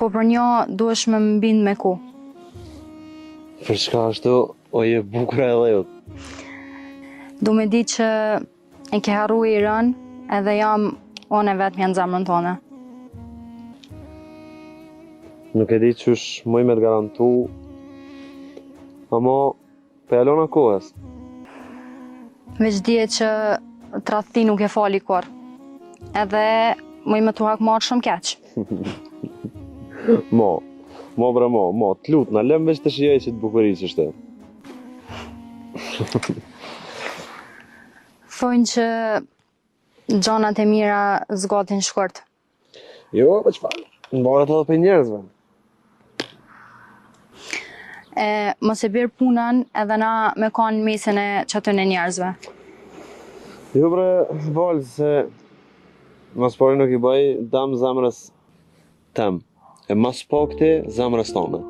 Po për një duhesh me më bind me ku. Për çka ashtu, o e bukura e dheut. Du me di që e ke harru erën edhe jam unë e vetmja në zemrën tone. Nuk e di qysh muj me të garantu, ama Po ja lona kohës. Veç dije që tradhti nuk e fali kurrë. Edhe muj me t'u hakmarrë shumë keq. Mo, mo bre mo, mo, të lutna, lem veç të shijoj qit bukuri që shte. Thojnë që gjanat e mira zgatin shkurt. Jo, po çfarë? Mbaret edhe prej njerëzve. E, mos e bjer punën edhe na me kanë në mesin e qatyne njerëzve. Jo bre, valë se ma s'pari nuk i bëj dam zemrës tem. E ma s'pakti zemrës tane.